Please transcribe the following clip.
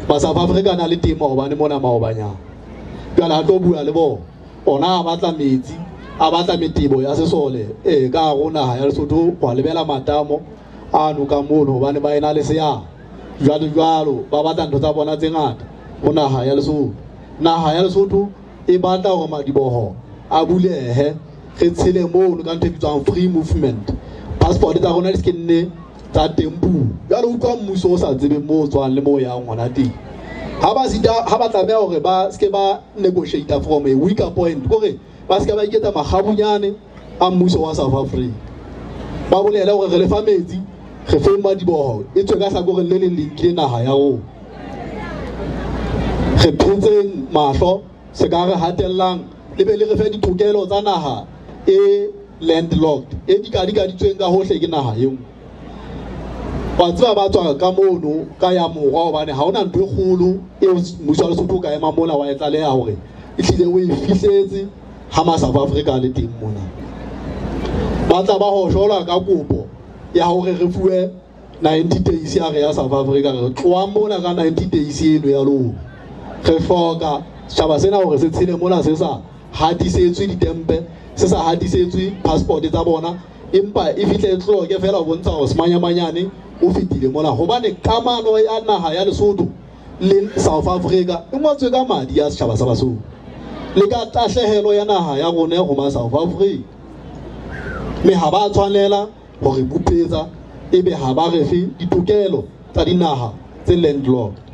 Ba South Africa na le teng maobane mona maobanyana. Jwale a tlo bua le bona. Ona a batla metsi, a batla metebo ya sesole e ka hare ho naha ya Lesotho ho a lebela matamo ano ka mono hobane ba ena le seabo. Jwalo jwalo ba batla ntho tsa bona tse ngata ho naha ya Lesotho. Naha ya Lesotho e batla hore madiboho a bulehe, re tshele mono ka ntho e bitswang free movement. Passport tsa rona di se ke nne tsa tempuo. Jwale utlwa mmuso o sa tsebeng moo o tswang le moo o yang hona teng. Ha ba sita ha ba tlameha hore ba se ke ba negotiate from a weaker point, kore ba se ke ba iketsa makgabunyane a mmuso wa South Africa. Ba bolele hore re lefa metsi, re feng madiboho, e tswe ka hlakoreng le leng le nkile naha ya rona. Re phetseng mahlo, se ka re hatellang, le be le re fe ditokelo tsa naha e landlocked, e dikadikaditsweng ka hohle ke naha e nngwe. Wa tseba ba tswa ka mono ka ya morwa hobane ha hona ntho e kgolo eo mmuso wa Lesotho o ka ema mona wa e tlaleha hore ehlile o e fihletse ha ma South Africa a le teng mona. Ba tla ba hoshola ka kopo ya hore re fuwe 90 days ya re ya South Africa, re tloha mona ka 90 days eno ya lona. Re hloka setjhaba sena hore se tshele mona se sa hatisetswe ditempe, se sa hatisetswe passport tsa bona, empa e fihle e tloke fela ho bontsha hore semanyamanyane o fetile mona. Hobane kamano ya naha ya Lesotho le South Africa e ngotswe ka madi ya setjhaba sa Basotho le ka tahlehelo ya naha ya rona ho ma South Africa, mme ha ba tshwanela hore bupetsa ebe ha ba re fe ditokelo tsa dinaha tse landlocked.